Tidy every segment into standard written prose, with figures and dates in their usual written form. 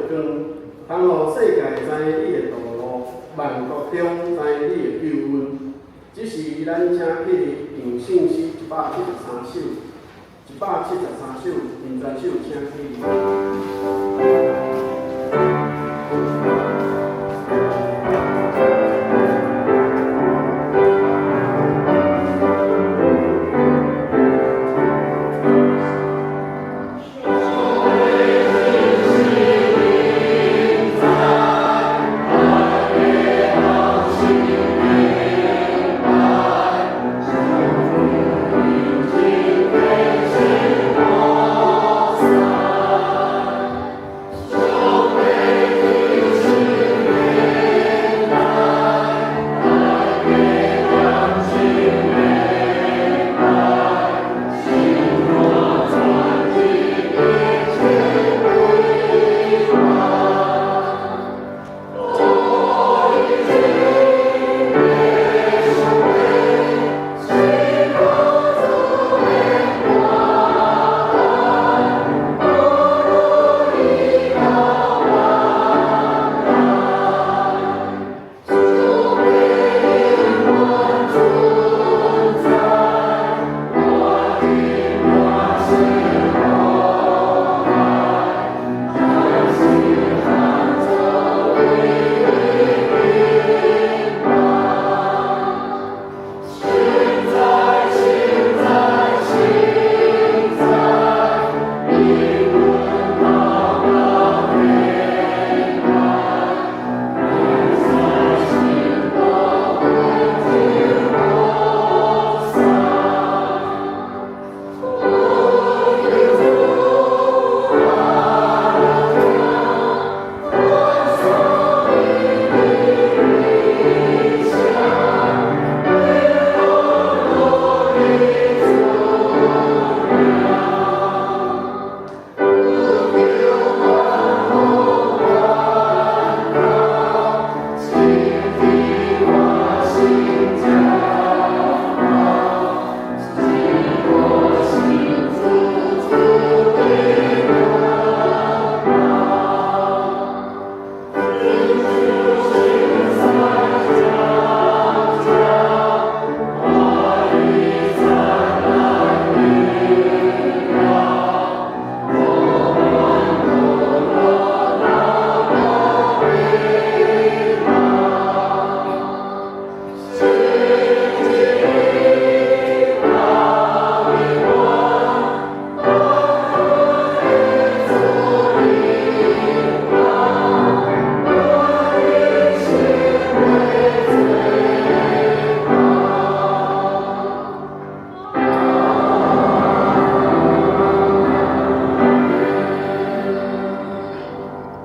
光，通予世界知你的道路，萬國中知你的救恩。這時咱請起立唱聖詩173首，173首，林專手請起立。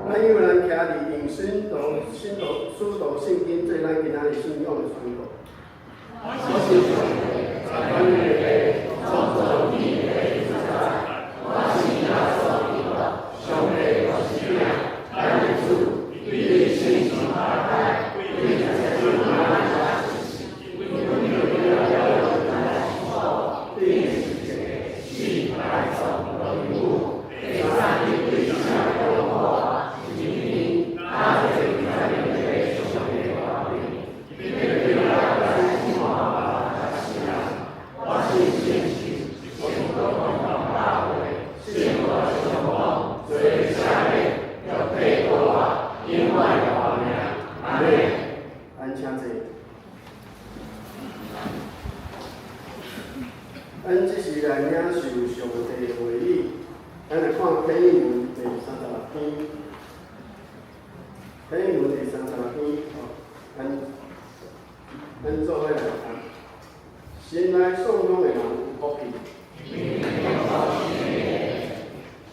咱有人徛佇用信徒、信徒、使徒信經做咱今仔日信仰的宣告。我信上帝，全能的父，創造天地的主宰。我信耶穌基督，上帝獨生子，咱的主，伊的聖神懷胎，為十字架釘死，埋葬落地府，第三日對死人復活，升天，坐佇全能的上帝右邊，必會來審判活人佮死人。我信聖神，聖徒同工大會，聖徒相通，罪赦免，肉體復活，永遠的活命。阿們。咱請坐。咱這時來領受上帝的話語，咱來看啟應文第三十六篇。啟應文第三十六篇，吼，咱做伙來讀。神愛頌揚的人有福氣，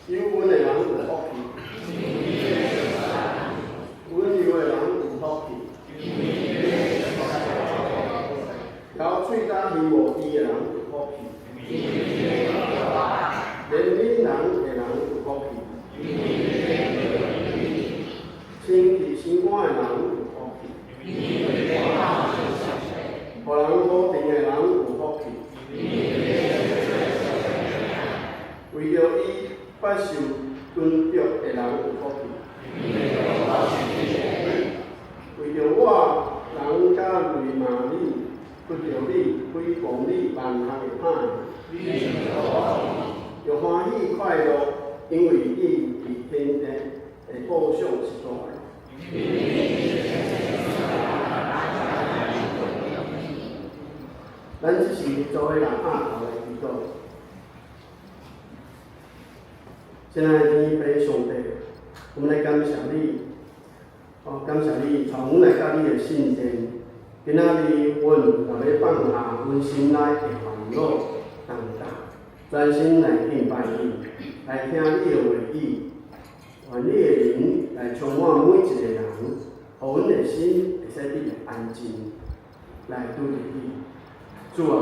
有恩的人有福氣，溫柔的人有福氣，枵喙焦耳無甜的人有福氣，憐憫人的人有福氣，清氣心肝的人有福氣，予人和平的人有福氣，為著伊不受棍著的人有福氣。為著我，人敢罵你、屈著你、誹謗你，萬項的歹。著歡喜快樂，因為你佇天頂的報賞是大的。咱這是做伙來阿頭來祈禱。親愛的天父上帝，我們來感謝你，哦，感謝你帶阮來到你的聖殿。今仔日，阮若欲放下阮心內的煩惱重擔，專心來敬拜你，來聽你的話語，願你的靈來充滿每一個人，予阮的心會使得著安靜，來拄著你。主啊，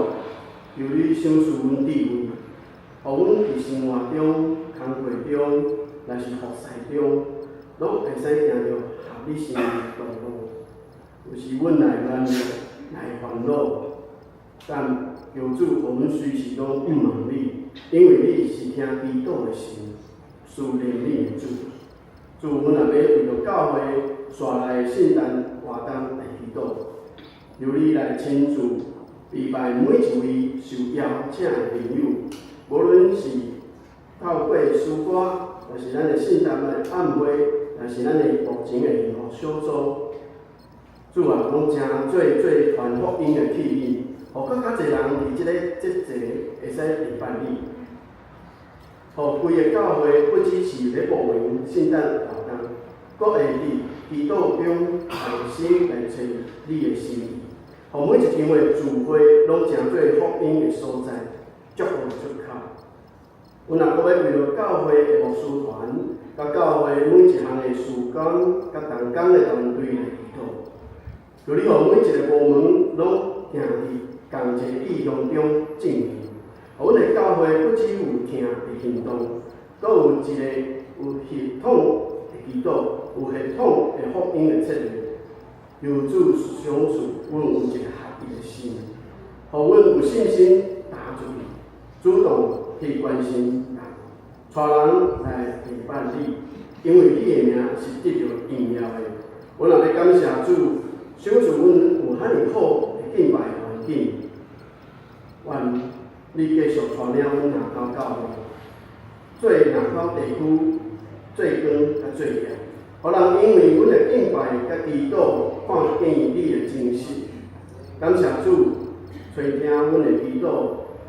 求你賞賜阮智慧，予阮佇生活中、工課中，抑是服侍中，攏會使行著合你心意的道路。有時阮來軟弱，來煩惱，但求主予阮隨時攏仰望你，因為你是聽祈禱的神，賜憐憫的主。主，阮若欲為著教會紲來的聖誕活動來祈禱，求你來親自預備每一位受邀請的朋友，無論是透過詩歌，抑是咱的聖誕的晚會，抑是咱的目前的幸福小組，主啊，攏成做做傳福音的器皿，予閣較濟人佇這个節節會使禮拜你。予規个教會不只是咧報名聖誕活動，閣會佇祈禱中同心來揣你的心意。予每一場的聚會攏成做福音的所在，祝福的出口。阮若閣欲為著教會的牧師團，佮教會每一項的事工，佮同工的團隊來祈禱。求你予每一个部門攏行佇仝一個意向中進行。予阮的教會不只有疼的行動，閣有一个有系統的祈禱，有系統的福音的策略。求主賞賜阮有一个合一的心，予阮有信心踏出去，主動去關心人，帶人來禮拜你，因為你的名是得著榮耀的。阮若欲感謝主，賞賜阮有遐爾好的敬拜環境，願你繼續帶領阮南投教會，做南投地區做光佮做鹽，予人因為阮的敬拜佮祈禱，看見你的真實。感謝主，垂聽阮的祈禱，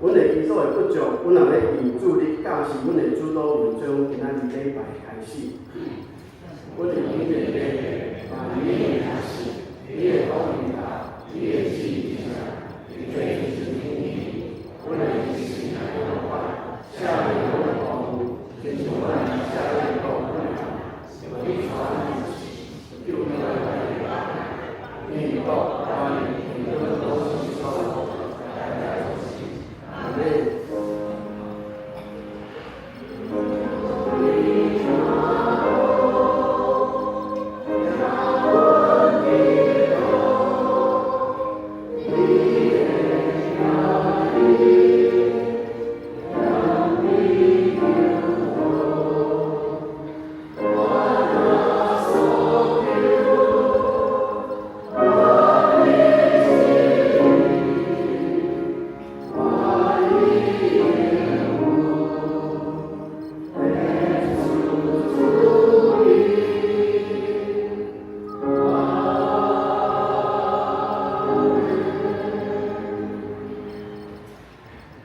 阮的祈禱的不足，阮若欲用主你教示阮的主禱文，做阮今仔日禮拜的開始。阮的天父，願你的名聖，你的國臨到，你的旨意行，佇地親像天頂。阮的飲食愛予阮，赦免阮的錯誤，親像阮赦免過阮的人。無去帶阮入試，救阮脫離惡。因為國、權、榮耀攏是所有，代代做事。阿們。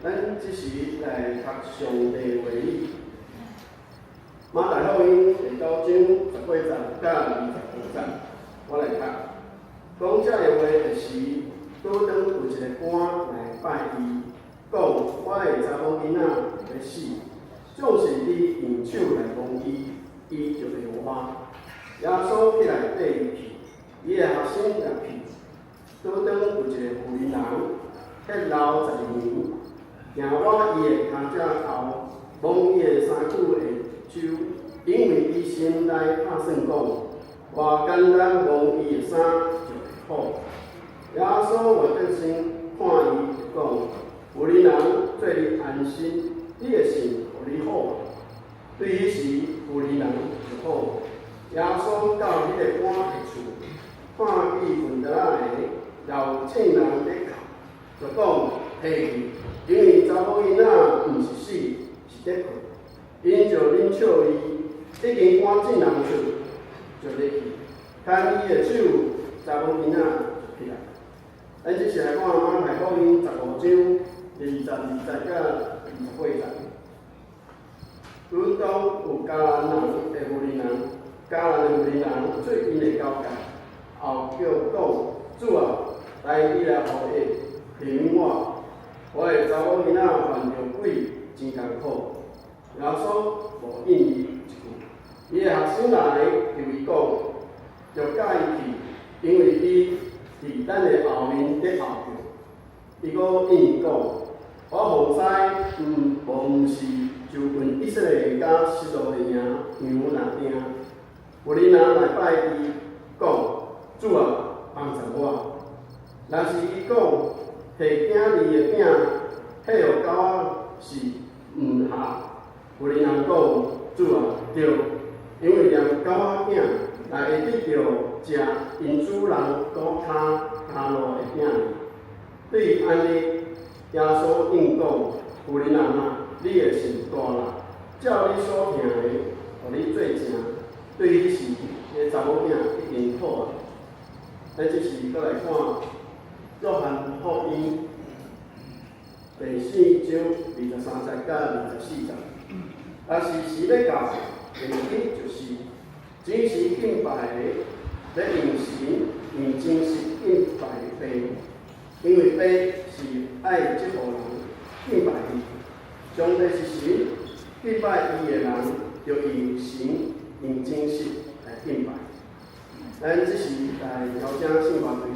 咱這時來讀上帝話語，馬太福音第九章十八節佮25節，我來讀。講這个話的時，倒轉有一个官來拜伊，講：我的查某囡仔欲死，總是你用手來摸伊，伊就會活。耶穌起來綴伊去，伊的學生也去。倒轉有一个婦人，血流12年，行倚伊的跤跡後，摸伊的衫褲的袖，因為伊心內拍算講：我簡單摸伊的衫就會好。耶穌回轉身看伊，講：婦人，做你安心，你的信予你好。對彼時，婦人就好，耶穌到彼个趕的厝，看見睏倒仔的，也有眾人咧哭，就講提去，因為查某囡仔毋是死，是佇睏。𪜶就忍笑伊，已經趕眾人出，就入去，牽伊的手，查某囡仔就起來。咱這時來看馬太福音15章22節到28節。阮當有迦南人的婦人，迦南的婦人做𪜶的交界，後叫講：主啊，來你來予伊憐憫我，我的查某囡仔犯著鬼，真艱苦。耶穌無應伊一句。伊的學生來求伊講，著教伊去，因為伊佇咱的後面佇吼叫。伊閣應伊講：我奉差毋無毋是就問以色列家失落的羊羊若定。婦人來拜伊講：主啊，幫助我。若是伊講，提囝兒的餅，彼予狗仔是毋合。婦人講：主啊，對，因為連狗仔囝也會得著食𪜶主人桌跤跤落的餅。對按呢，耶穌應講：婦人啊，你的信大啦，照你所聽的，予你做成。對彼時，彼查某囝已經好啊。咱這時閣來看約翰福音第四章23節到24節。若是時欲到，現今就是真實敬拜的，欲用神用真實敬拜父，因為父是愛這號人敬拜伊。上帝是神，敬拜伊的人，著用神用真實來敬拜。咱這時來邀請聖樂隊。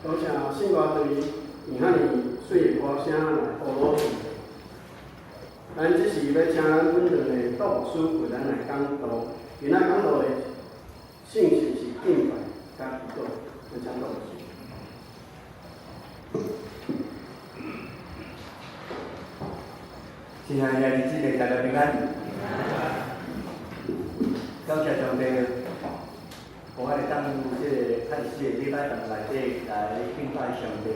多謝聖歌隊用遐爾媠的歌聲來呵咾上帝。咱這時欲請咱本堂的杜牧師為咱來講道，今仔講道的信息是敬拜佮祈禱，咱請杜牧師。親愛的兄弟姊妹，大家平安。感謝上帝，予我會當這个24个禮拜堂內底來敬拜上帝，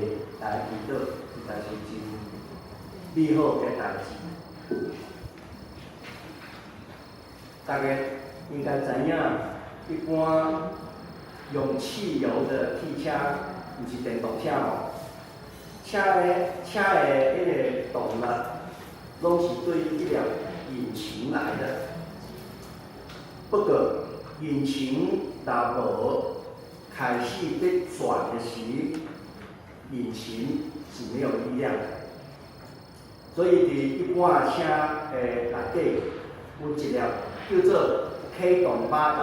來祈禱，實在是真美好的代誌。大家應該知影，一般用汽油的汽車，毋是電動車吼，車的彼个動力，攏是對彼粒引擎來的。不過，引擎若無開始佇轉的時，引擎是沒有力量的。所以，佇一般車的內底有一粒叫做啟動馬達。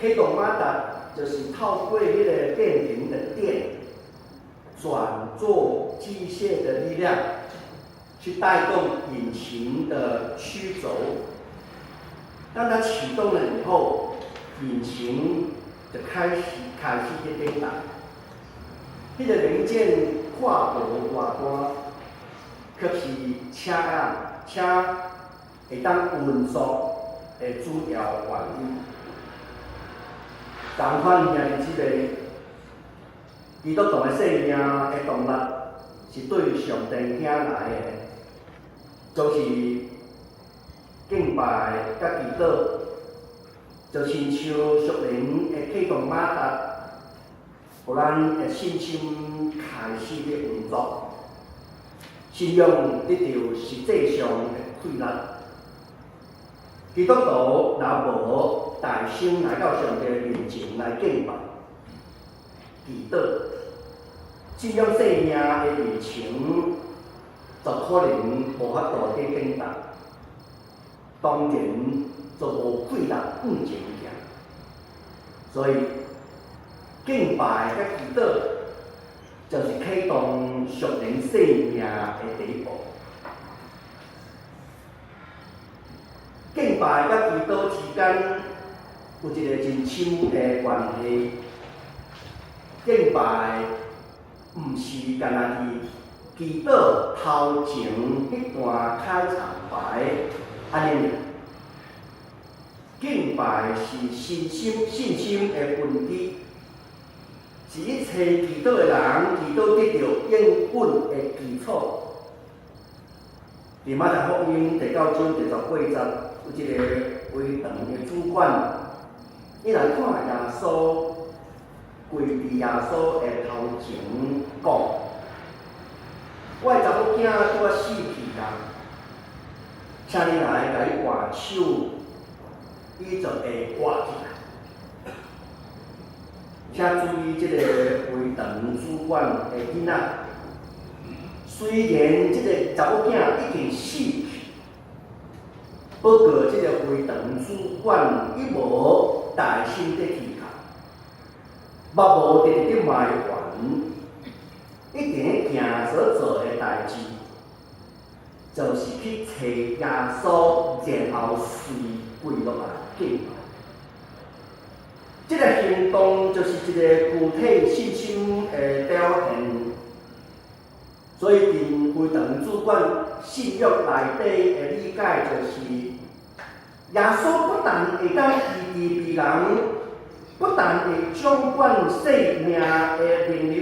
啟動馬達就是透過彼个電瓶的電，轉做機械的力量，去帶動引擎的曲軸。當它啟動了以後，引擎就開始去顛動。彼個零件看無偌大，卻是車仔車會當運作的主要原因。同款兄弟姊妹，基督徒的生命的動力是對上帝遐來的，就是敬拜佮祈禱，就親像屬靈的啟動馬達，予咱的信心開始咧運作，信仰得著實際上的氣力。基督徒若無大聲來到上帝面前來敬拜、祈禱，信仰生命的歷程就可能無法度去變動，當然就無氣力向前行。所以敬拜佮祈禱，就是啟動屬靈生命的第一步。敬拜佮祈禱之間有一个真深的關係。敬拜毋是干焦佇祈禱頭前彼段開場白按呢爾。敬拜是信心的根基，是一切祈禱的人祈禱得著應允的基礎。佇馬太福音第九章第18節，有一个會堂的主管，伊來看耶穌，跪佇耶穌的頭前講：我的查某囝拄仔死去啊，請你來共伊按手，伊就會活起來。請注意這个會堂主管的囡仔，雖然這个查某囝已經死去，不過這个會堂主管伊無大聲佇啼哭，嘛無直直佇埋怨，一定行所做的代誌，就是去揣耶穌，然後隨跪落來敬拜。這个行動就是一个具體信心的表現。所以，佇會堂主管信仰內底的理解就是，耶穌不但會當醫治病人，不但會掌管生命的能力，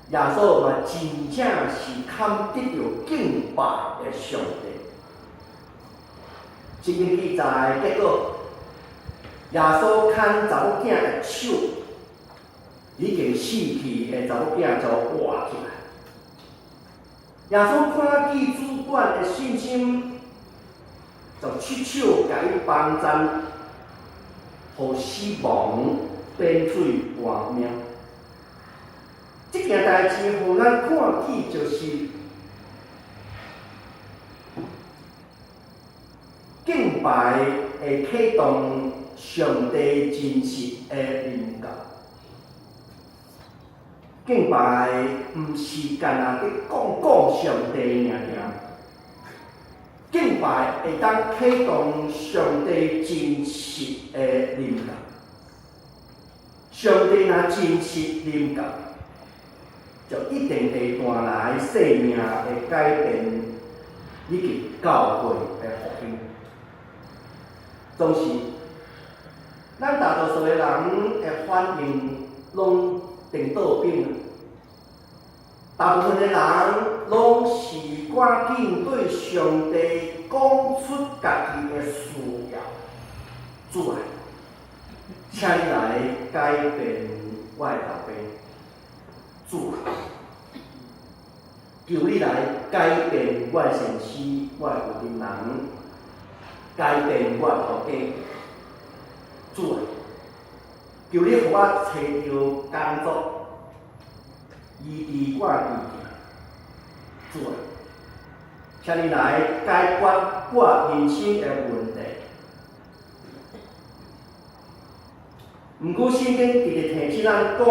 耶穌嘛真正是堪得著敬拜的上帝。聖經記載，結果耶穌牽查某囝的手，已經死去的查某囝就活起來。耶穌看見主管的信心，就出手共伊幫贊，予死亡變做活命。這件代誌，予咱看見就是敬拜會啟動上帝真實的臨到。敬拜毋是干焦佇講講上帝爾爾，敬拜會當啟動上帝真實的臨到。上帝若真實臨到，就一定會帶來生命的改變，以及教會的復興。總是，咱大多數的人的反應攏顛倒反。大部分的人攏是趕緊對上帝講出家己的需要，主啊，請你來改變我的老爸。主啊，求你來改變我的先生，我的負責人，改變我的頭家。主啊，求你予我揣著工作，醫治我的病痛。主啊，請你來解決我人生的問題。毋過聖經直直提醒咱講，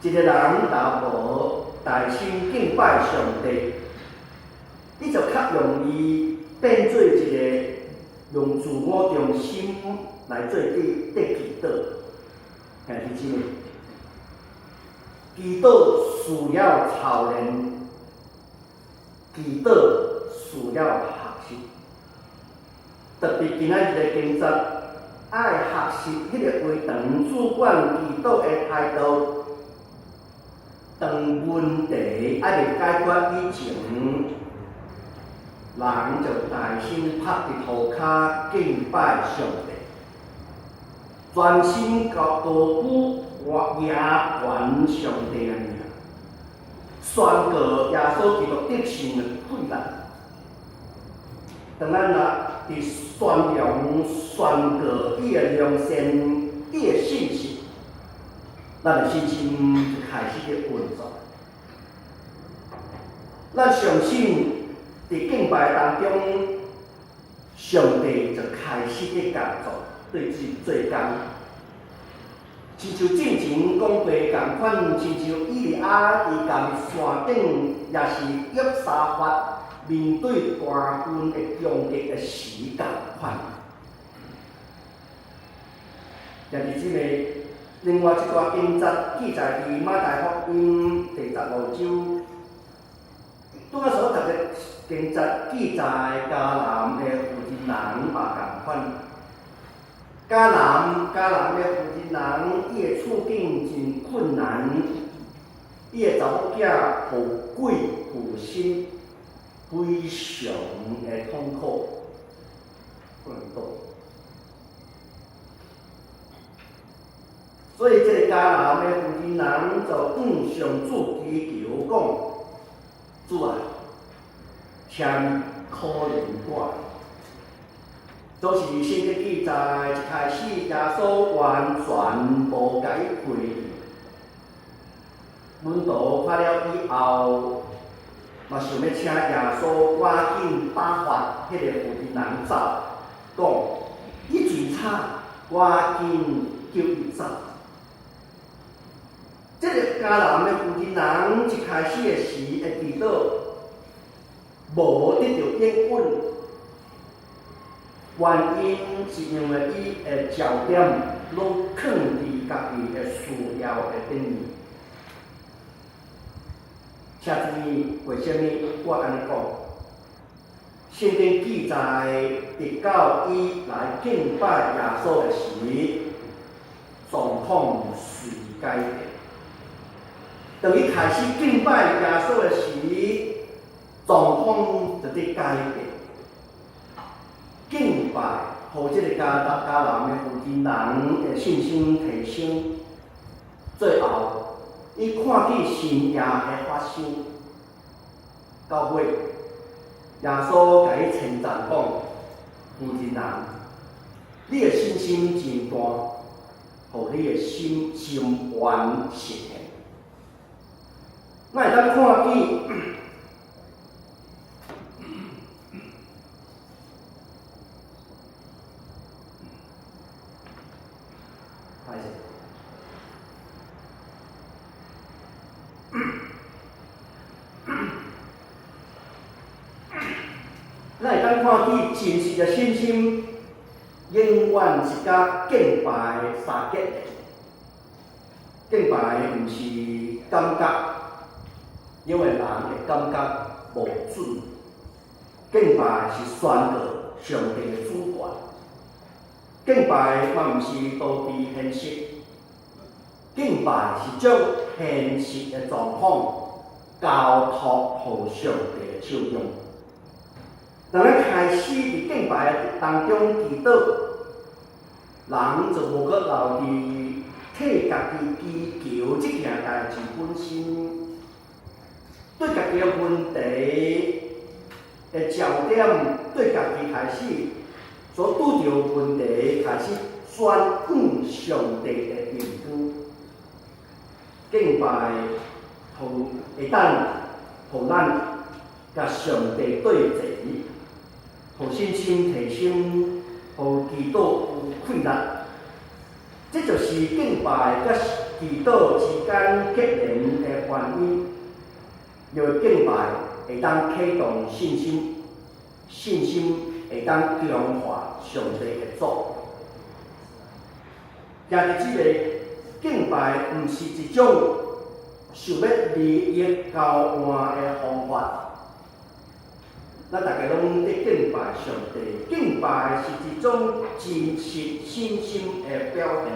一個人若無大心敬拜上帝，伊就較容易變做一個用自我中心來做佇祈禱。兄弟姊妹，祈禱需要操練，祈禱需要學習。特別今仔日的經節，愛學習彼个圍長主管祈禱的態度。當問題猶未解決以前，人就大聲拍佇塗跤敬拜上帝，專心高舉耶懸上帝的名，宣告耶穌基督得勝的氣力。當咱若佇宣揚宣告伊的良善、伊的信實，咱的信心就開始咧運作。咱相信佇敬拜當中，上帝就開始咧工作，對自做工。親像進前講過仝款，親像以利亞伊佇山頂，抑是約沙法面對大軍的攻擊的時仝款。兄弟姊妹，另外一段經節記載佇馬太福音第15章，拄仔所讀的經節記載迦南的婦人嘛仝款。迦南的婦人，伊的處境真困難，伊的查某囝予鬼附身，非常的痛苦，不能動。所以，這个迦南的婦人就向上主祈求講：主啊，請你可憐我。就是聖經記載，一開始耶穌完全無共伊回應。門徒看了以後，嘛想欲請耶穌趕緊打發彼個婦人走，講伊真吵，趕緊叫伊走。這个迦南的婦人一開始的時的祈禱，無得著應允，原因是因為伊的焦點攏囥佇家己的需要的頂面。請注意，為啥物我按呢講？聖經記載，直到伊來敬拜耶穌的時，狀況隨改變。當伊開始敬拜耶穌的時，狀況就佇改變。敬拜，予這個迦南的婦人的信心提升。最後，伊看見神蹟的發生，到尾，耶穌共伊稱讚講：婦人，你的信心真大，予你的心心願實現。咱會當看見，歹勢。咱會當看見真實的信心，永遠是佮敬拜相結的。敬拜毋是感覺，因為人的感覺無準。敬拜是宣告上帝的主權。敬拜嘛毋是逃避現實，敬拜是將現實的狀況交託予上帝的手中。當咱開始佇敬拜的當中祈禱，人就無閣留佇替家己祈求這件代誌本身，對家己的問題的焦點，對家己開始所拄著問題開始轉向上帝的眼光。敬拜予會當予咱佮上帝對齊，予信心提升，予祈禱有氣力。這就是敬拜佮祈禱之間結連的原因。因為敬拜會當啟動信心，信心會當強化上帝的作為。兄弟姊妹，敬拜毋是一種想欲利益交換的方法。咱大家攏佇敬拜上帝，敬拜是一種真實信心的表現，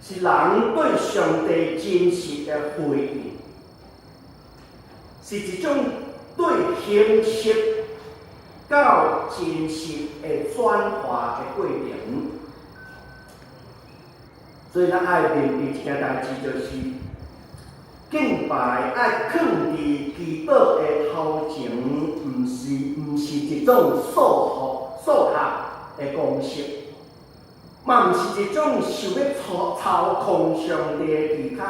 是人對上帝真實的回應，是一種對形式到真實的轉化的過程。所以咱愛明白一件代誌，就是敬拜愛囥佇祈禱的頭前，毋是一種數學的公式，嘛毋是一種想欲操控上帝的技巧。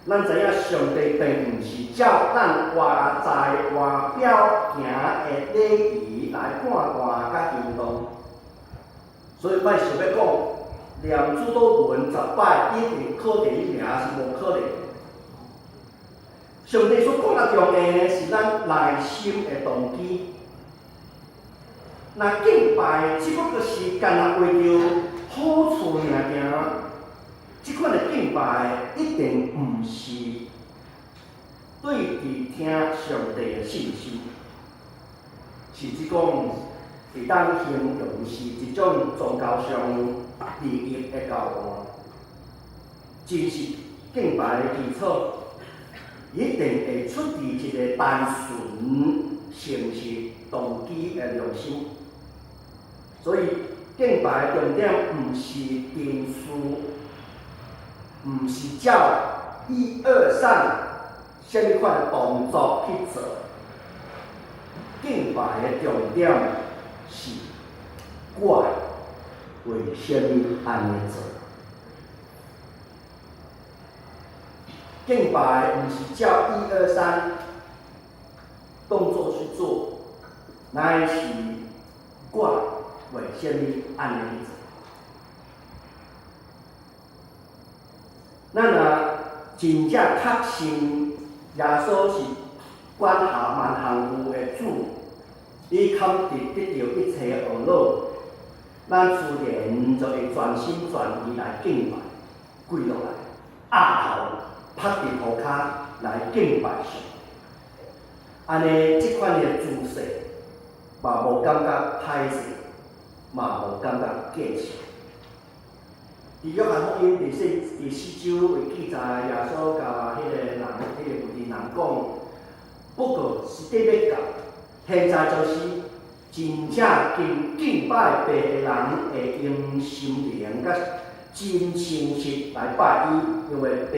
咱知影上帝並毋是照咱外在外表行的禮儀來判斷佮行動，所以莫想欲講念主禱文10擺一定考第一名是無可能。上帝所看重的是咱內心的動機。若敬拜只不過是干焦為著好處爾爾，這款的敬拜一定毋是對佇聽上帝的信心，甚至講會當形容是一種宗教上利益的交換。真實敬拜的基礎，一定會出佇一個單純誠實動機的良心。所以敬拜的重點毋是程序，毋是照一二三啥物款的動作去做。敬拜的重點是我為啥物按呢做？敬拜毋是照一二三動作去做，乃是我為啥物按呢去做？咱若真正確信耶穌是管轄萬項有的主，伊堪得得著一切惡惱，咱自然就會全心全意來敬拜，跪落來，額頭拍佇塗跤來敬拜上帝。按呢，這款的姿勢嘛無感覺歹勢，嘛無感覺見笑。佇約翰福音第四章有記載，耶穌共彼個人，彼個問題人講，不過時陣欲到，現在就是真正敬敬拜父的人，會用心靈佮真誠實來拜伊，因為父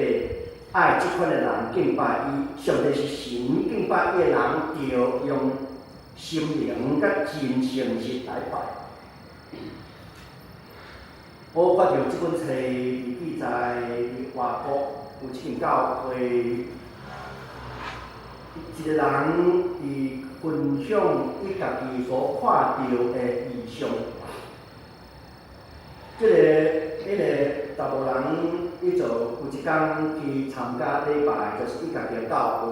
愛這款的人敬拜伊。上帝是神，敬拜伊的人，著用心靈佮真誠實來拜。我看著這本冊佇記載佇外國有一間教會，一個人佇分享伊家己所看著的異象。這個查某人，伊就有一工去參加禮拜，就是伊家己的教會。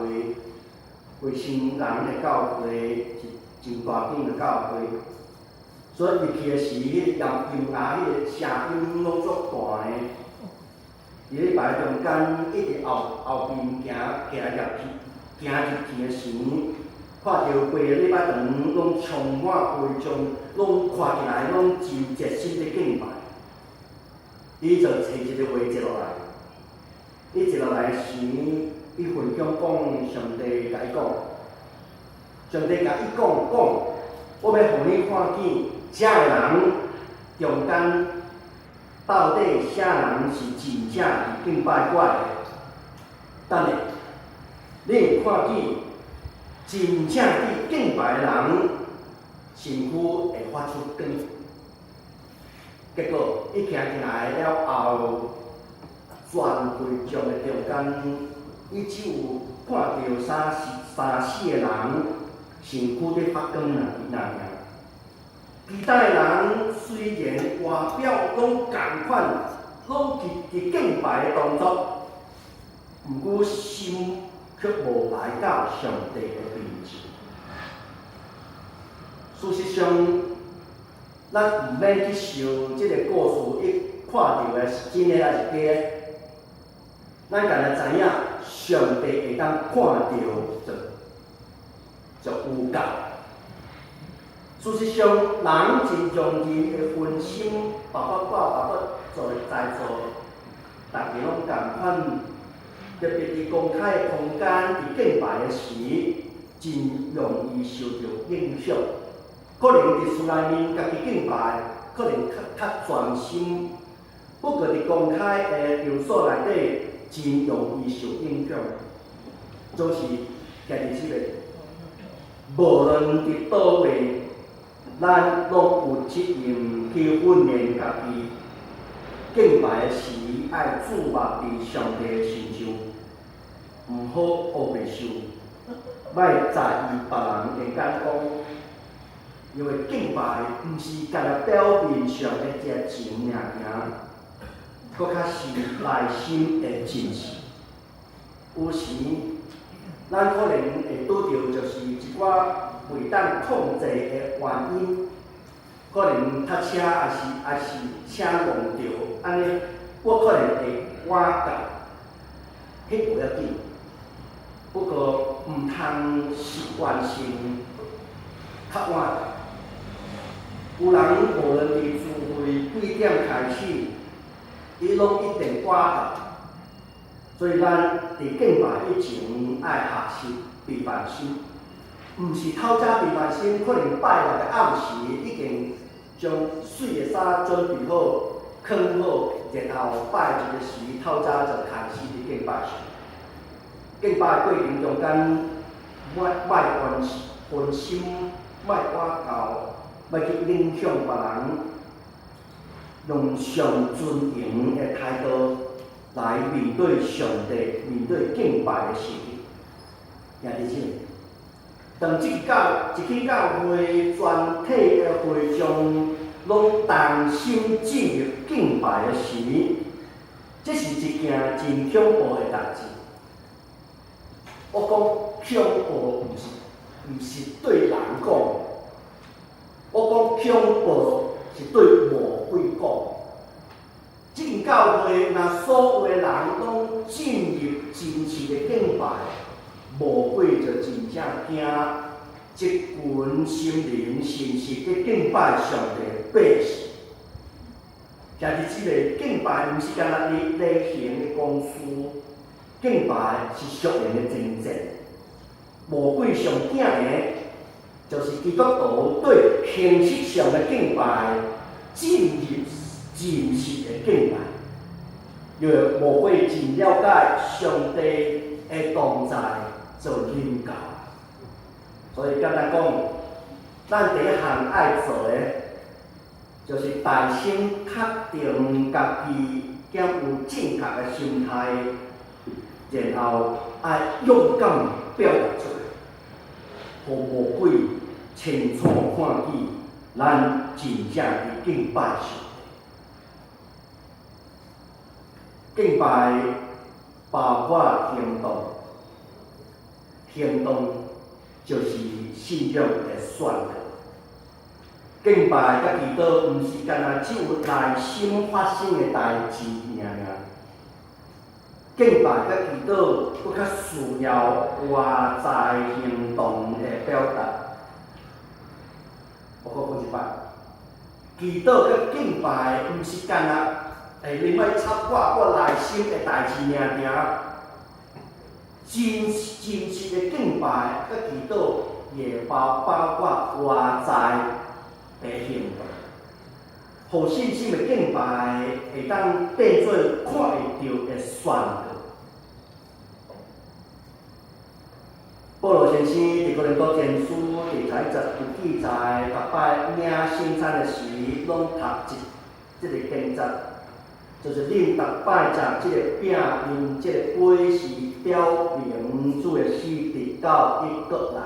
衛星人的教會是真大間的教會，所以入去的時，彼個音樂彼個聲音攏足大的。佇咧排中間，一直後後邊行行入去，行入去的時，看著規个禮拜堂攏充滿會眾，攏看起來攏真熱心咧敬拜。伊就揣一個話坐落來，伊坐落來時，伊分享講上帝共伊講，上帝共伊講講，我欲予你看見，遮的人中間到底啥人是真正佇敬拜我的？等下，你會看見真正佇敬拜的人，身軀會發出光。結果，伊行進來了後，全會眾的中間，伊只有看著三三四個人身軀佇發光爾爾。其他的人雖然外表攏仝款，攏佇佇敬拜的動作，毋過心卻無來到上帝的面前。事實上，咱毋免去想這個故事，伊看著的是真的抑是假的？咱干焦知影，上帝會當看著就就有夠。事實上，人真容易會分心，包括我，包括做在座，逐家攏仝款。特別佇公開的空間，佇敬拜的時，真容易受著影響。可能佇厝內面家己敬拜，可能較較專心；不過佇公開的場所內底，真容易受影響。總是兄弟姊妹，無論佇佗位，咱攏有責任去訓練家己。敬拜的時，愛注目佇上帝的身上，毋好烏白想，莫在意別人的眼光。因為敬拜毋是干焦表面上的食錢爾爾，閣較是內心的真實。有時，咱可能會拄著就是一寡袂當控制的原因，可能塞車，抑是車挵著，按呢，我可能會晚到，彼無要緊。不過毋通習慣性較晚。有人無論佇聚會幾點開始，伊攏一定晚到。所以咱佇敬拜以前愛學習備辦心，毋是透早備辦心，可能拜六的暗時已經將媠的衫準備好、囥好，然後拜日的時透早就開始佇敬拜上。敬拜過程中間，莫莫分分心，莫晚到，莫去影響別人，用上尊榮的態度來面對上帝、面對敬拜的時刻。兄弟姊妹，當這個教一間教會全體的會眾攏同心進入敬拜的時，這是一件真恐怖的代誌。我講恐怖，毋是對人講，我講恐怖是對魔鬼講。這間教會若所有的人攏進入真實的敬拜，魔鬼就真正驚這群心靈誠實的敬拜上帝的百姓。兄弟姊妹，敬拜毋是干焦例例行的公事，敬拜是屬靈的征戰。魔鬼上驚的，就是基督徒對形式上的敬拜進入真實的敬拜。因為魔鬼真了解上帝的同在就臨到，所以簡單講，咱第一項愛做的，就是大聲確定家己敢有正確的心態，然後愛勇敢表達出來，予魔鬼清楚看見咱真正佇敬拜上帝。敬拜包括行動，行動就是信仰的宣告。敬拜佮祈禱，毋是干焦只有內心發生的代誌爾爾。敬拜佮祈禱，閣較需要外在行動的表達。我閣講一擺，祈禱佮敬拜，毋是干焦會另外插掛我內心的代誌爾爾。真真實的敬拜佮祈禱，也包括外在的行動，予信心的敬拜會當變做看會著的宣告。保羅先生佇哥林多前書第11節有記載，逐擺領聖餐的時，攏讀一這个經節，就是恁逐擺食這个餅、飲這個杯，是表明主的死，直到伊閣來。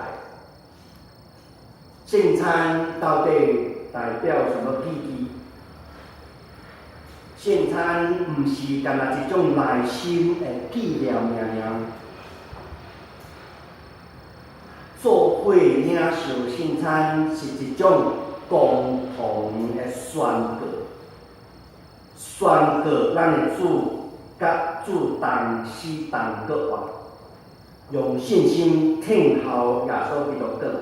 聖餐到底代表什麼意義？聖餐毋是干焦一種內心的紀念爾爾。做伙領受聖餐是一種共同的宣告，宣告咱的主佮主同死同閣活，用信心聽候耶穌基督閣來。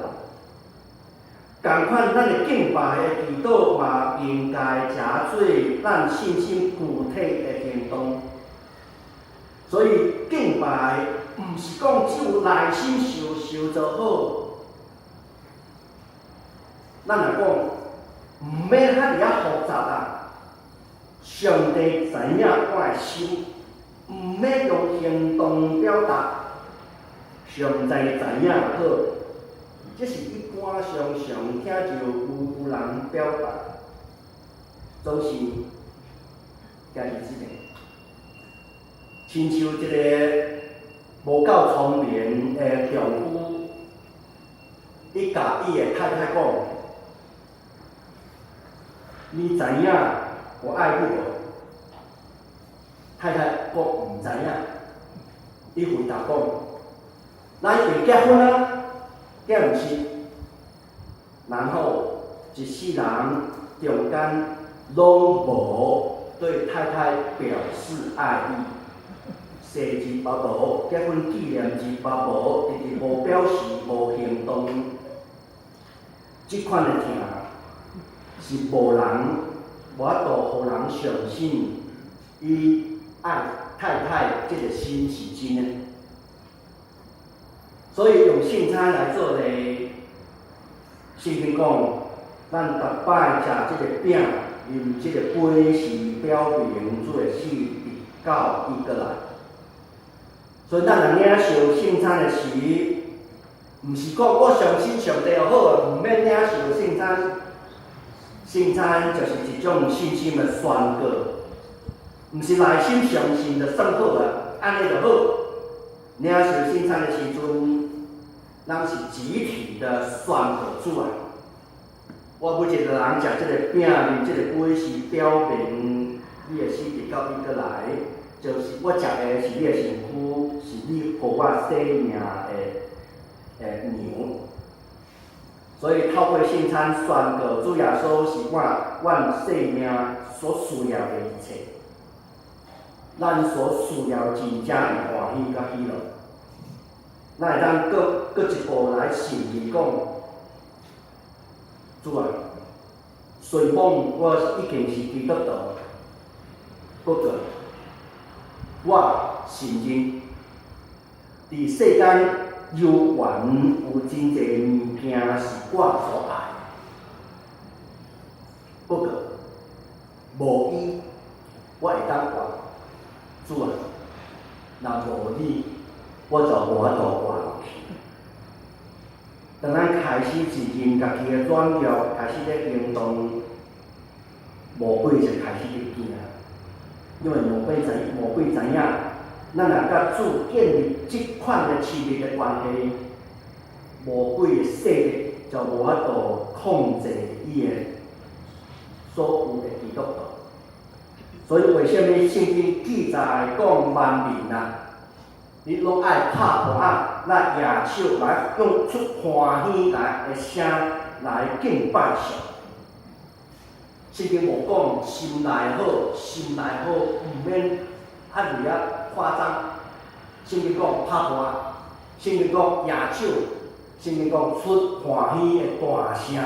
仝款，咱的敬拜的祈禱嘛，應該成做咱信心具體的行動。所以敬拜毋是講只有內心受受就好。咱若講毋免遐爾仔複雜啊！上帝知影我的心，毋免用行動表達，上帝知影就好。這是一般常常聽著有人表達，總是家己這個，親像一个無夠聰明的丈夫，伊共伊的太太講：你知影我愛你無？太太講毋知影，伊回答講：咱未結婚啊，敢毋是？然後一世人中間攏無對太太表示愛意，生日嘛無，結婚紀念日嘛無，直直無表示，無行動，這款的疼是無人無法度予人相信，伊愛太太這個心是真的。所以用聖餐來做例，聖經講，咱逐擺食這個餅、飲這個杯，是表明主的死，直到伊閣來。所以咱若領受聖餐的時，毋是講我相信上帝就好啊，毋免領受聖餐。聖餐就是一種信心的宣告，毋是內心相信就算好啊，按呢就好。領受聖餐的時陣，咱是集體的宣告主啊！我每一個人食這個餅、啉這個杯，是表明你的死直到伊閣來，就是我食的是你的身軀，是你予我生命的糧。所以透過聖餐宣告主耶穌是阮生命所需要的一切，咱所需要真正的歡喜佮喜樂。咱會當閣閣一步來承認講，主啊，雖講我已經是基督徒，不過我承認，佇世間猶原有真濟物件是我所愛，不過無伊，我會當活。主啊，若無你，我就無法度活落去。當咱開始承認家己的軟弱，開始咧行動，魔鬼就開始咧驚，因為魔鬼知影，咱若佮主建立這款的親密的關係，魔鬼的勢力就無法度控制伊的所有的基督徒。所以為啥物聖經記載講萬民啊，你攏愛拍噗仔？來舉手來用出歡喜來的聲來敬拜上帝。聖經無講心內好，心內好，毋免遐爾仔誇張。聖經講拍盤，聖經講舉手，聖經講出歡喜的大聲。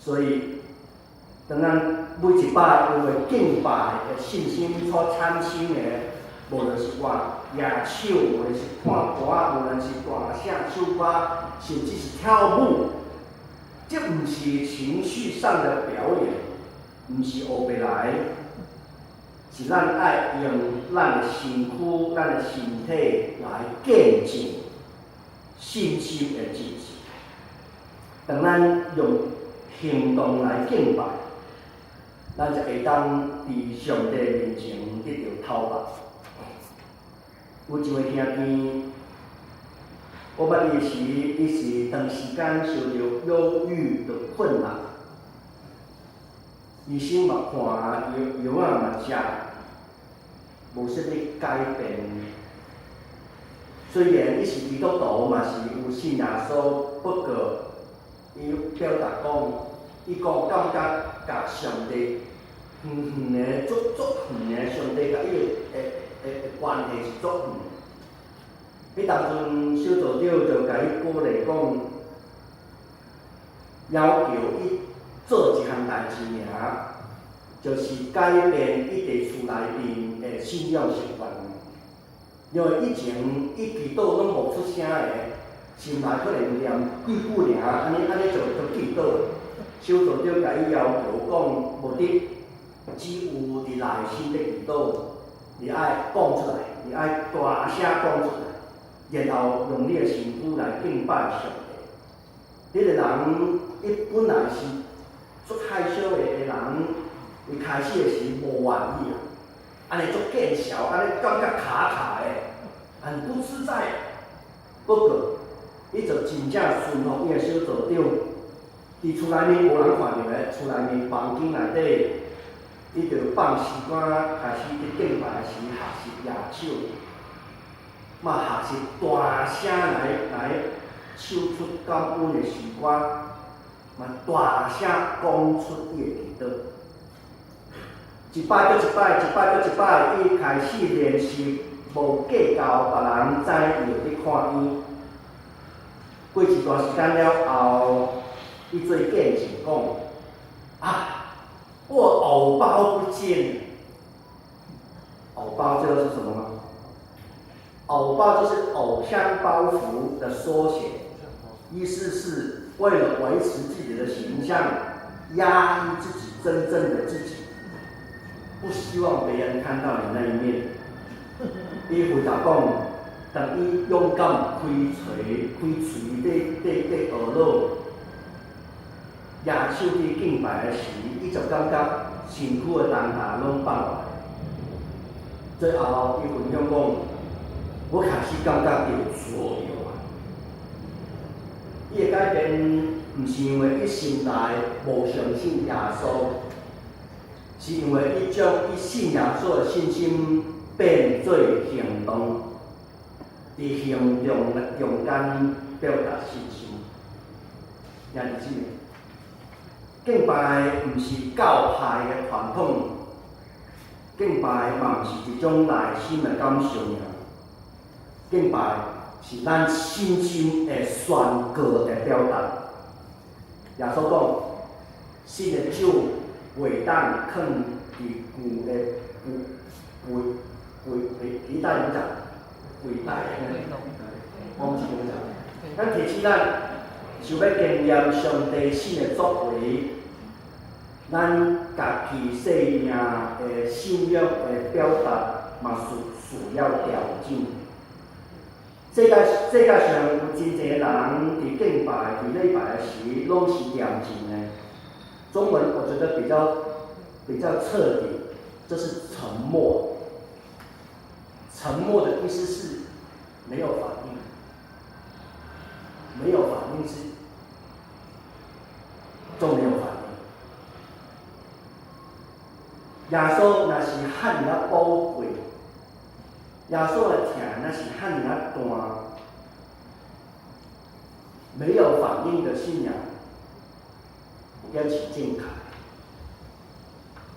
所以，當咱每一擺因為敬拜的信心所產生的，無論是活舉手，無論是看歌，無論是大聲唱歌，甚至是跳舞，這毋是情緒上的表演，毋是烏白來，是咱愛用咱的身軀、咱的身體來見證信心的真實。當咱用行動來敬拜，咱就會當佇上帝面前得著頭目。有一位兄弟，我捌伊時，伊是長時間受著憂鬱的困擾，醫生嘛看藥藥仔嘛食，無啥物改變。雖然伊是基督徒，嘛是有信耶穌，不過伊表達講，伊講感覺共上帝遠遠的，足足遠的，上帝共伊的關係是足遠。彼當陣小組長就共伊鼓勵講，要求伊做一項代誌爾，就是改變伊佇厝內面的信仰習慣。因為以前伊祈禱攏無出聲的，心內可能念幾句爾，按呢按呢就祈禱。小組長共伊要求講，無得只有佇內心咧祈禱，你愛講出來，你愛大聲講出來，然後用你的身軀來敬拜上帝。彼個人伊本來是足害羞的人，伊開始的時無願意啊，按呢足見笑，按呢感覺卡卡的，很不自在。不過，伊就真正順服伊的小組長，佇厝內面無人看著的，厝內面房間內底，伊就放詩歌，開始佇敬拜時學習舉手，嘛學習大聲來唱出感恩的詩歌，嘛大聲講出伊的祈禱。一擺閣一擺，一擺閣一擺，伊開始練習，無計較別人知伊有佇看院。過一段時間了後，伊做見證講：啊，我偶包不見。偶包知道是什麼嗎？偶包就是偶像包袱的縮寫，意思是為了維持自己的形象，壓抑自己真正的自己，不希望別人看到你那一面。伊回答講，當伊勇敢開喙開喙咧咧咧學落，舉手去敬拜的時，伊就感覺身軀的重擔攏放落來。最後，伊分享講，我開始感覺著自由啊！伊的改變，毋是因為伊心內無相信耶穌，是因為伊將伊信耶穌的信心變做行動，佇行動中間表達信心。兄弟姊妹，敬拜毋是教派的傳統，敬拜嘛毋是一種內心的感受爾。敬拜是咱信心的宣告的表達。耶穌講：新的酒袂當囥佇舊的舊舊皮皮袋怎講？皮袋，我毋知怎講。咱提醒咱，想欲經驗上帝新的作為，咱家己生命的信仰的表達嘛需要調整。世界上有真濟人佇敬拜、佇禮拜的時，攏是恬靜的。中文我覺得比較徹底，就是沉默。沉默的意思是沒有反應，沒有反應是都沒有反應。耶穌若是遐爾仔寶貴，耶穌的疼若是遐爾仔大，沒有反應的信仰，有點是正確。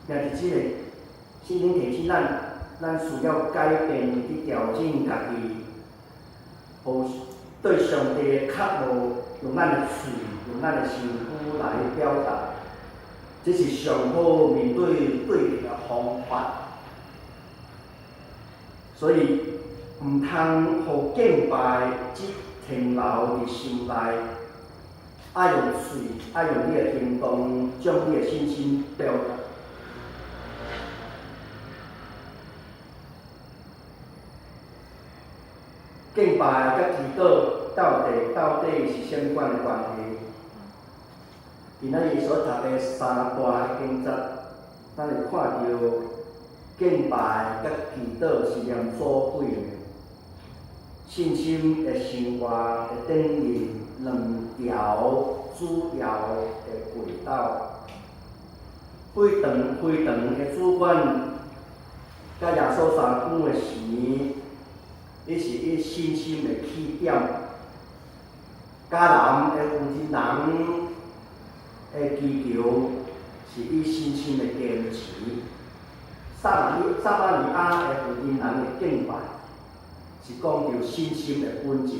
兄弟姊妹，聖經提醒咱，咱需要改變去調整家己，予對上帝的渴慕，用咱的喙，用咱的身軀來表達，這是上好面對對立的方法。所以，毋通予敬拜只停留佇心內，愛用喙，愛用你的行動，將你的信心表達。敬拜佮祈禱到底是啥物款的關係？今仔日所讀的三段經節，咱會看著敬拜佮祈禱是連做伙的。信心的生活會等於兩條主要的軌道。非常非常的主管佮耶穌相講的時，伊是以信心的起點。迦南的婦人的祈求是以信心的堅持。撒瑪利亞的婦人的敬拜是講著信心的本質。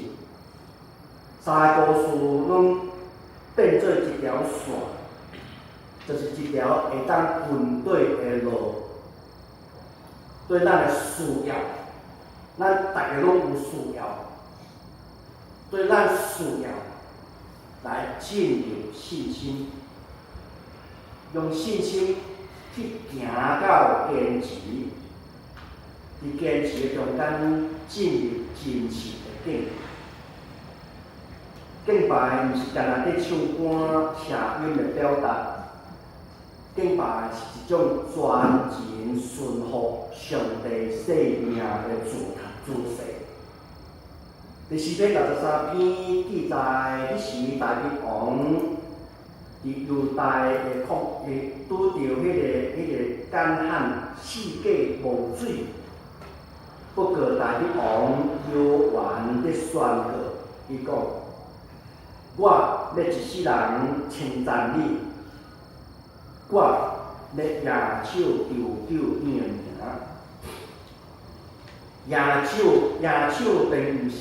三个故事攏變做一條線，就是一條會當跟對的路，對咱的需要，咱逐个攏有需要，對咱需要來進入信心，用信心去行到堅持，佇堅持的中間進入真實的敬拜。敬拜毋是干焦佇唱歌、聲音的表達，敬拜是一種全情順服上帝生命的姿勢。佇詩篇63篇記載，彼時大衛王佇猶大的曠野拄著彼個乾旱，四季無水。不過大衛王猶原佇宣告，伊講：我欲一世人稱讚你，我欲舉手求救你的名。舉手，舉手並毋是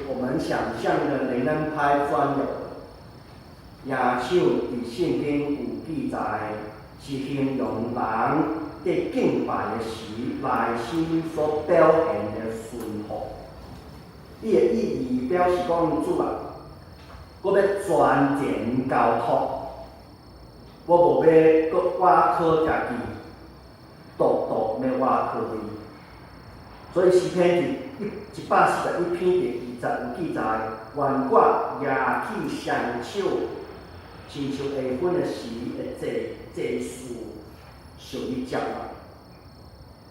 我們想象的靈恩派專有的。舉手佇聖經有記載，是形容人佇敬拜的時內心所表現的順服。伊的意義表示講，主啊，我欲全然交託，我無欲閣倚靠家己，獨獨欲倚靠你。所以詩篇佇141篇第二節有記載：願我舉起雙手，親像下昏的時的祭司受你接納。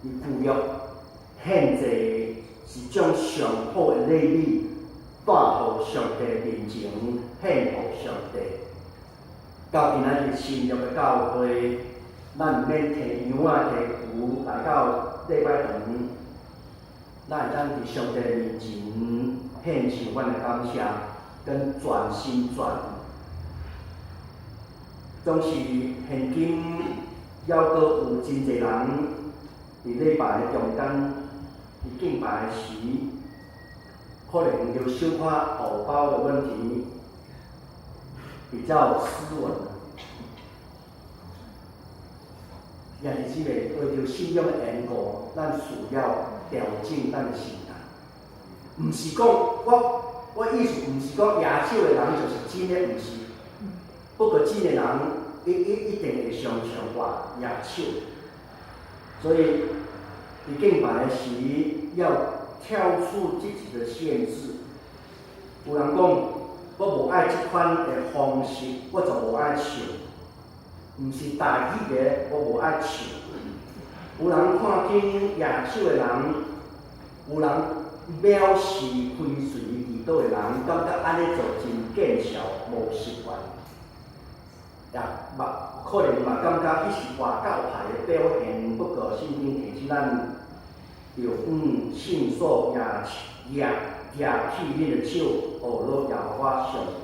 伊舊約獻祭是將上好的禮物帶予上帝面前，獻予上帝。到今仔日新約的教會，咱毋免提羊仔提牛來到禮拜堂，咱會當佇上帝面前獻上阮的感謝，跟全心全意。總是現今猶閣有真濟人佇禮拜的中間，佇敬拜的時，可能就小可後包的問題，比較斯文。兄弟姊妹，為著信仰的緣故，咱需要調整咱的心態。毋是講我意思，毋是講舉手的人就是真的，毋是。不過真的人，伊一定會常常活舉手。所以，佇敬拜的時，要跳出自己的限制。有人講，我無愛這款的方式，我就無愛唱。毋是台語的，我無愛唱。有人看見舉手的人，有人藐視開喙祈禱的人，感覺按呢做真見笑，無習慣。也嘛可能嘛感覺彼是外教派的表現。不過聖經提醒咱，著按信所舉起恁的手，學樂耶和華上帝。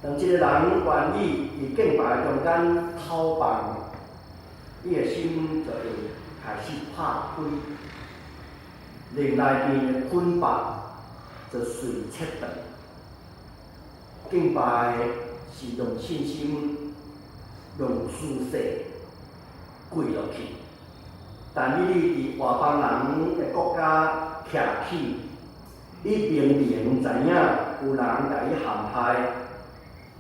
當一個人願意佇敬拜中間投放，伊的心就會開始拍開，靈內面的捆綁就隨切斷。敬拜是用信心、用姿勢跪落去。但以理佇外邦人的國家徛起，伊明明知影有人共伊陷害，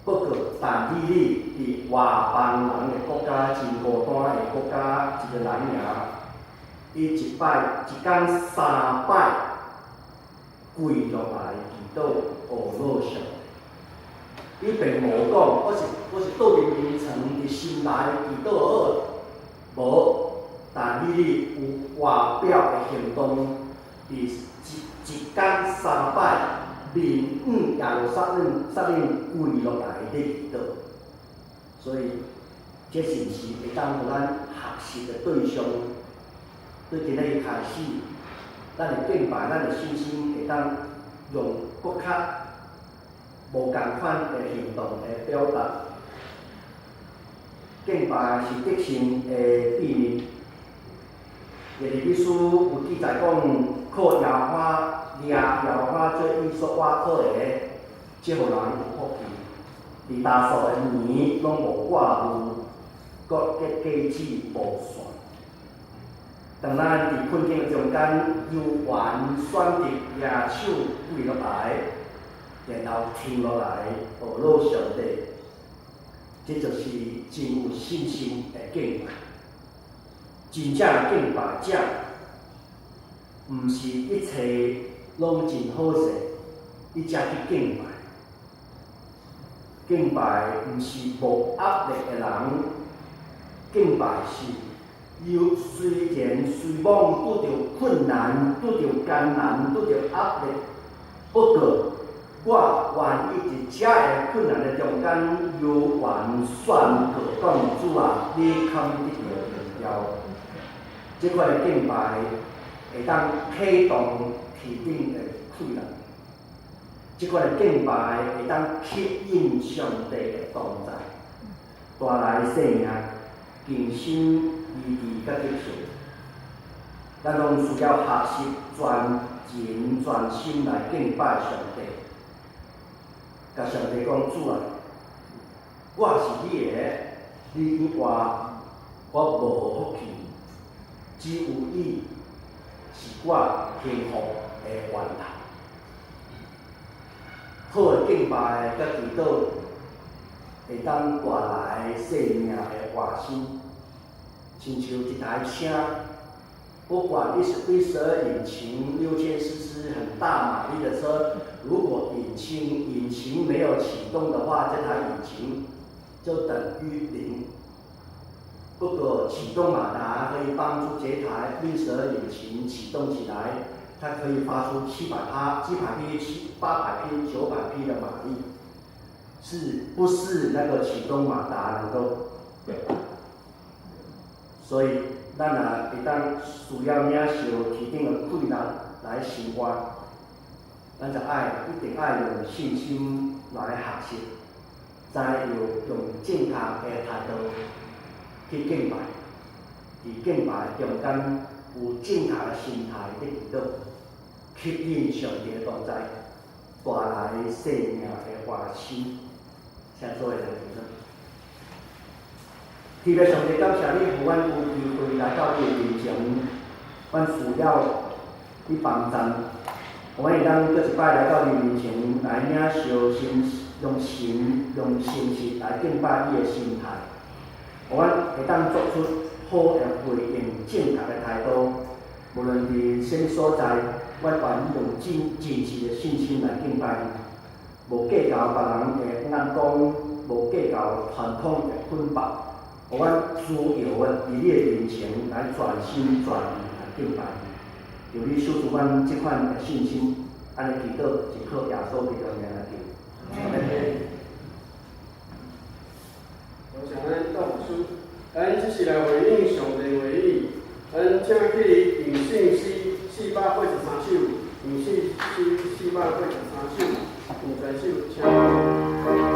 不過但以理佇外邦人的國家，真孤單的國家，一個人爾，伊一擺一工三擺跪落來祈禱學老上帝。伊並無講，我是倒佇眠床佇心內祈禱好，無。但以理有外表的行動，佇一工三擺面向耶路撒冷，撒冷跪落來咧祈禱。所以，這是毋是會當予咱學習的對象？對今仔日開始，咱的敬拜，咱的信心會當用閣較無仝款的行動來表達。敬拜是得勝的秘密。耶利米書有記載講，靠耶和華掠耶和華做伊所倚靠的，這號人有福氣。佇大數的年攏無掛慮，閣結果子無散。當咱佇困境中間，猶原選擇舉手跪落來，然後停落來，學老上帝，這就是真有信心的敬拜。真正的敬拜者，毋是一切攏真好勢，伊才去敬拜。敬拜毋是無壓力的人，敬拜是有雖然雖罔拄著困難、拄著艱難、拄著壓力，不過我願意佇遮个困難的中間，猶原宣告講主啊，你堪得著榮耀。這款的敬拜會當啟動天頂的氣力，這款的敬拜會當吸引上帝的同在，帶來生命、更新、醫治佮得勝。咱攏需要學習全情全心來敬拜上帝，共上帝講主啊，我是你的，你以外我無福氣。只有你是我幸福的源頭。好的敬拜佮祈禱，會當帶來生命的活新。親像一台車，不管你是 V12引擎6000 cc 很大馬力的車，如果引擎沒有啟動的話，這台引擎就等於零。不過啟動馬達可以幫助這台 V12引擎啟動起來，它可以發出700帕、700匹、7、800匹、900匹的馬力，是不是那個啟動馬達能夠表達？所以，咱若會當需要領受天頂的氣力來生活，咱就愛一定愛用信心來學習，再用正確的態度去敬拜，佇敬拜中間有正確的心態佇祈禱，吸引上帝的同在，帶來生命的活新。請做伙來祈禱。天父上帝，感謝你，予阮有機會來到你的面前，阮需要你幫贊，予阮會當閣一擺來到你面前來領受心，用心用誠實來敬拜你的心態，予阮會當做出好的回應，正確的態度。無論佇啥物所在，我願意用真真實的信心來敬拜你，無計較別人的眼光，無計較傳統的捆綁，予阮自由的佇你的面前來全心全意來敬拜你。求你賞賜阮這款的信心，按呢祈禱是靠耶穌基督的名來求。阿們。多謝咱趙牧師，咱這是來回應上帝話語，咱請起吟聖詩483首，吟聖詩483首。首，20首，請。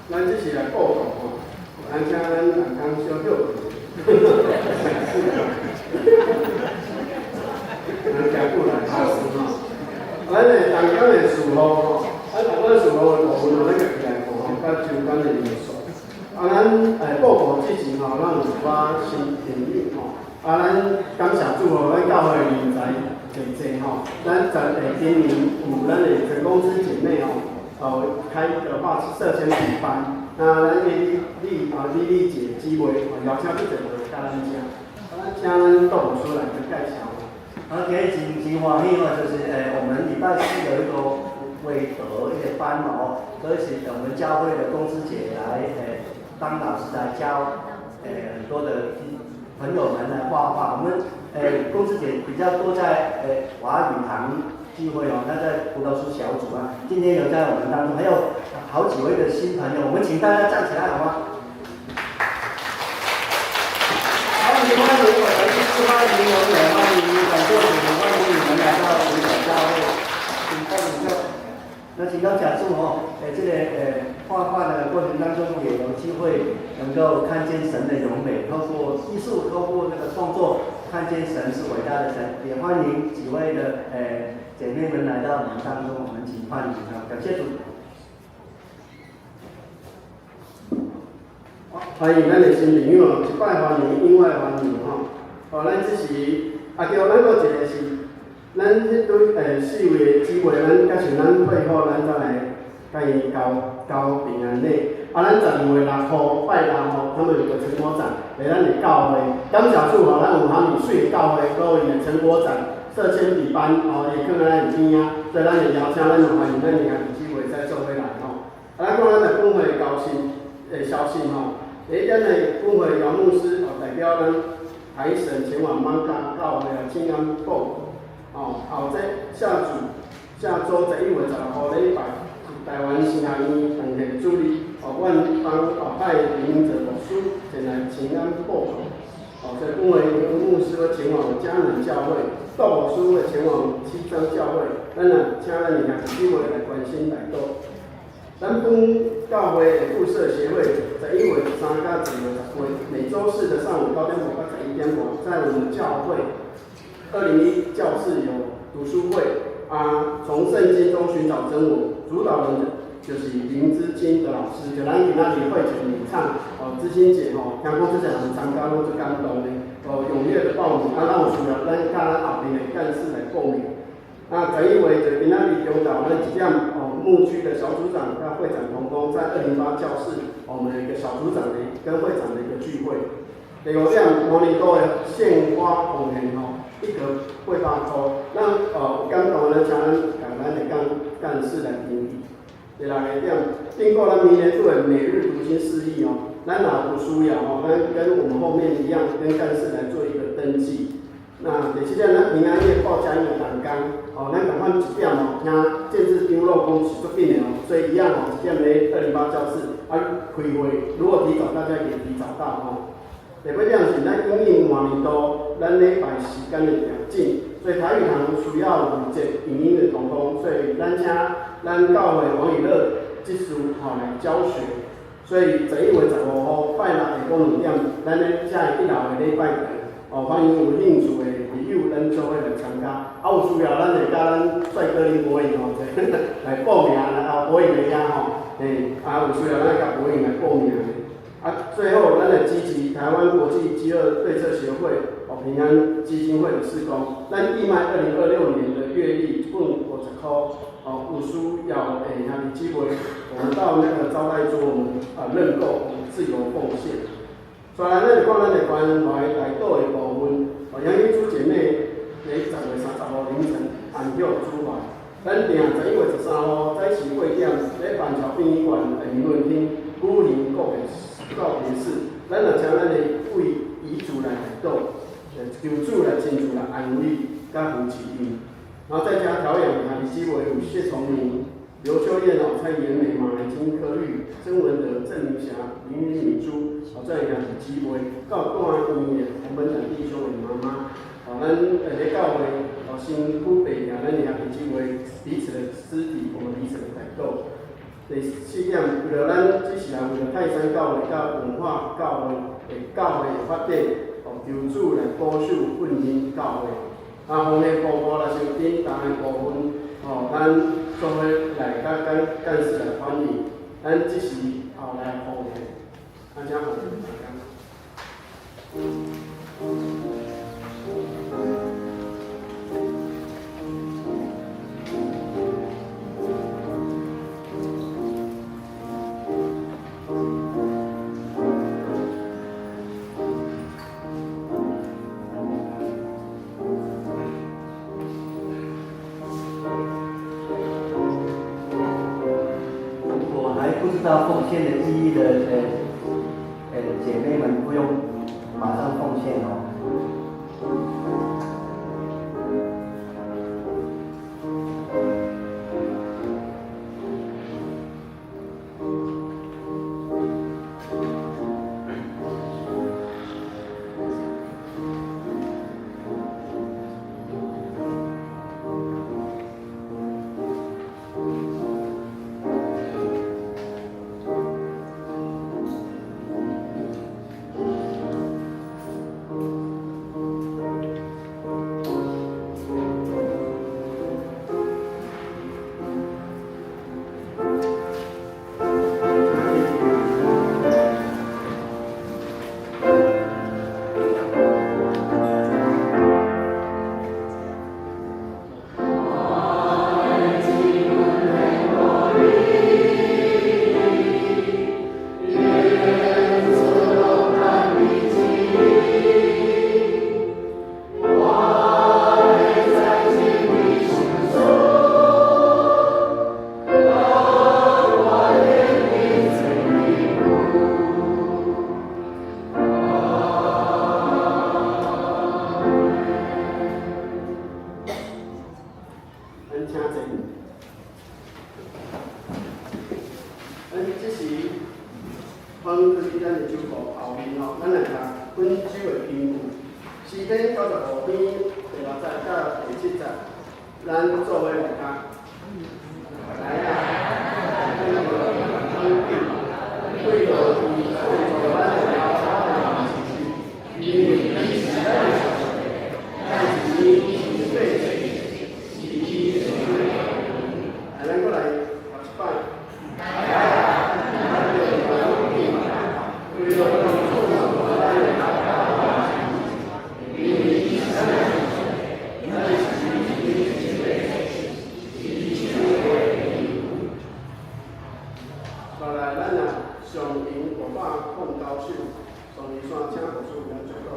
咱這是來報告吼，咱請咱同工小休困。咱行過來考試吼，咱的同工的事務吼，咱同工事務的部分，咱家己來顧吼，佮相關的因素。啊，咱報告之前吼，咱有一寡新朋友吼，啊，咱感謝主吼，咱教會人才濟濟吼，咱在今年有咱的陳公司姐妹吼。哦，開一個畫色鉛筆班，那咱李李啊李李姐姊妹邀請這個人來咱遮，啊，咱請咱杜牧師來介紹。好，今日真真歡喜哦，就是我們禮拜四有一個偉德一個班哦，所以是我們教會的公司姐來當老師來教很多的朋友們來畫畫。我們公司姐比較多在華語堂聚會哦，那在葡萄樹小組啊，今天有在我們當中，還有好幾位的新朋友，我們請大家站起來好嗎？歡迎歡迎，我們歡迎我們歡迎感謝主，歡迎你們來到我們教會，請到領袖。那請到假柱哦，這個畫畫的過程當中也有機會能夠看見神的榮美，透過藝術，透過那個創作，看見神是偉大的神。也歡迎幾位的姐妹們來到我們當中，我們請歡迎啊，感謝主。歡迎咱的新朋友，一擺歡迎，永遠歡迎吼。哦，咱這是啊，對，咱閣一個是，咱彼對四位的姊妹，咱甲像咱配好，咱再來共伊交交平安禮。啊，咱12月6號拜六吼，他們有個成果展，佇咱的教會，感謝主吼，咱有哈爾水的教會，閣有𪜶的成果展，設鉛筆班吼，會囥佇咱邊仔，所以咱會邀請咱歡迎咱的兄弟姊妹再做伙來吼。啊，咱講咱的本會高興的消息吼，第一點呢，本會姚牧師哦代表咱台省前往艋舺教會來請安報，哦，後這下主下週11月16號禮拜，台灣神學院長期主理。哦，萬邦哦派林明哲牧師前來請安報告。哦，所以本會牧師會前往嘉南教會，杜牧師會前往七張教會。咱若請咱的兄弟姊妹來關心代禱。咱本教會的附設協會，11月3到10月18，每週四的上午9點半到11點半，在我們教會201教室有讀書會。啊，從聖經中尋找真我，主導人就是林之清的老師，就咱今仔日會前領唱，哦，之清姐吼，聽講這濟人參加攏足感動的，哦，踴躍的報名，啊，咱有需要，咱佮咱後面的幹事來報名。啊，11月就今仔日中晝，咱一點哦，牧區的小組長佮會長同工在208教室，我們有一個小組長的跟會長的一個聚會。第五點，明年度的獻花奉獻吼，一格800箍，咱有感動的，請咱共咱的幹幹事來登記。第六個點，訂購咱明年度的每日讀經釋義哦，咱若有需要哦，咱跟我們後面一樣，跟幹事來做一個登記。那第七點，咱平安夜報佳音的同工，哦，咱仝款一點哦，聽建志張老公是足緊的哦，所以一樣哦，一點咧208教室啊開會，如果提早，大家可以提早到吼。第八點是咱因應換年度，咱禮拜時間的調整，所以台語堂需要負責影音的同工，所以咱請咱教會王以樂執事吼來教學。所以11月15號拜六下晡2點，咱咧遮一樓的禮拜堂，哦，歡迎有興趣的朋友，咱做伙來參加。啊，有需要咱會佮咱帥哥林柏穎吼，來報名來啊，柏穎的遐吼，嘿，啊，有需要咱共柏穎來報名。啊，最後咱來支持台灣國際飢餓對策協會哦平安基金會的事工，咱義賣2026年的月曆一本50箍哦，有需要的兄弟姊妹，我們到那個招待桌，我們啊認購，我們自由奉獻。再來，咱就講咱的關懷代禱的部分，哦，楊玉珠姐妹佇10月30號凌晨安息主懷，咱訂11月13號早時8點，佇板橋殯儀館的明倫廳舉行告別告別式，咱若請咱的為遺族來代禱，求主來親自來安慰佮扶持𪜶，然後在家調養的兄弟姊妹有謝崇明、劉秋燕、哦蔡妍美、馬來金、柯玉、曾文德、鄭明霞、林云敏珠，哦這兄弟姊妹，到住院的洪本展弟兄的媽媽，哦咱佇教會哦身軀病痛，咱的兄弟姊妹彼此的肢體，我們彼此的代禱。第四點，為了咱只是來為了泰山教會佮文化教會的教會的發展，哦，求主來保守奮興教會。啊，奉獻部分若是有叮當的部分，哦，咱做伙來佮幹幹事來反映，咱這時後來奉獻，啊，請奉獻大家。如果還不知道奉獻的意義的，姐妹們不用馬上奉獻哦。放佇咱的酒庫後面吼，咱來讀本酒的憑據。詩篇95篇第6節到第7節，咱做伙來讀。來啊！為著伊創造咱的耶和華是因為伊是咱的上帝，咱是伊的百姓，是伊的羊。來，咱閣來讀一擺。來啊！為著伊創造咱的耶和華是因為伊是咱的上帝，咱是伊的百姓，是伊的羊。再來，咱啊上吟509首，雙魚山請牧師為咱祝禱。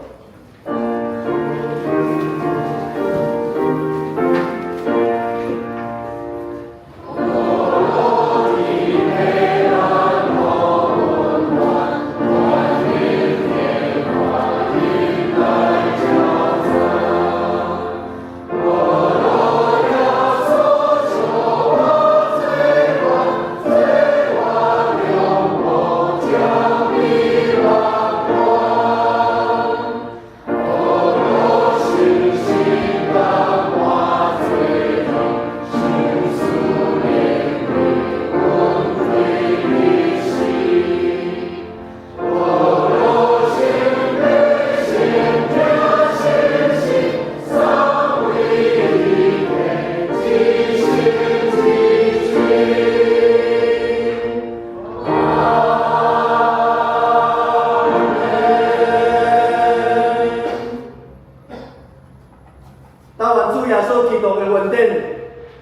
但願主耶穌基督的恩典，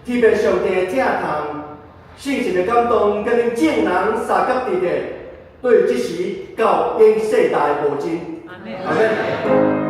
天父上帝的疼痛，聖神的感動，佮恁眾人相佮佇咧，對這時到永世代無盡。阿門。